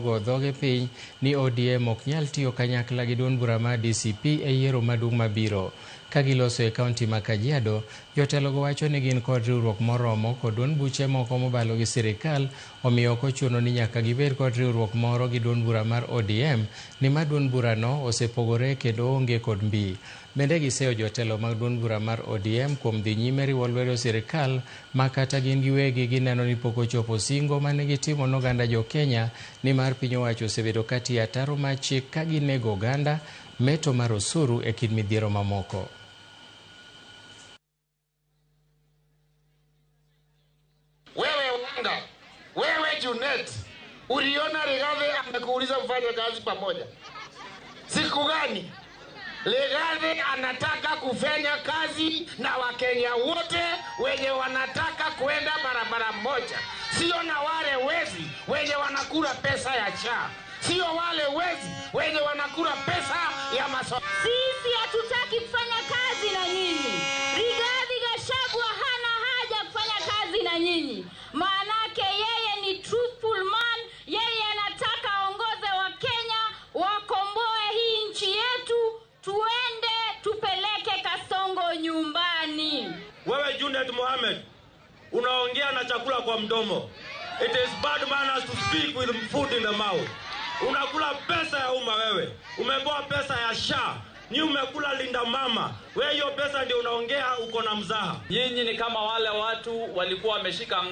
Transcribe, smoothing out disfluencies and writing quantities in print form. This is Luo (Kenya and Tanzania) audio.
Go dhoge piny ni ODM ok nyal tiyo kanyakla gi duond bura mar DCP e yiero maduong' mabiro. Ka giloso e kaunti ma Kajiado, jotelogo wacho ni gin kod riwruok moromo kod duond buche moko mobalo gi sirikal, omiyo ok ochuno ni nyaka gibed kod riwruok moro gi duond bura mar ODM nimar duond burano osepogore kendo onge kod mbi. Bende giseyo jotelo mag duond bura mar ODM kuom dhi nyime riwo lwedo sirikal ma kata gin giwegi gineno ni pok ochopo singo mane gitimo ne oganda jo Kenya nimar piny owacho osebedo ka tiyo ataro mar chik ka ginego oganda, meto mar osuru e kind midhiero mamoko. Wewe Wanga, wewe Junet, uliona Rigathi amekuuliza mfanye kazi pamoja siku gani? Rigathi anataka kufanya kazi na Wakenya wote wenye wanataka kwenda barabara moja, sio na wale wezi wenye wanakula pesa ya SHA, sio wale wezi wenye wanakula pesa ya masomo. Sisi hatutaki kufanya kazi na nyinyi. Rigathi Gachagua hana haja kufanya kazi na nyinyi, maanake yeye ni truthful man. Yeye anataka aongoze Wakenya, wakomboe hii nchi yetu, tuende tupeleke Kasongo nyumbani. Wewe Junet Mohamed unaongea na chakula kwa mdomo. It is bad manners to speak with food in the mouth. Unakula pesa ya umma wewe, umepewa pesa ya SHA, ni umekula Linda Mama. Wewe hiyo pesa ndio unaongea, uko na mzaha. Nyinyi ni kama wale watu walikuwa wameshika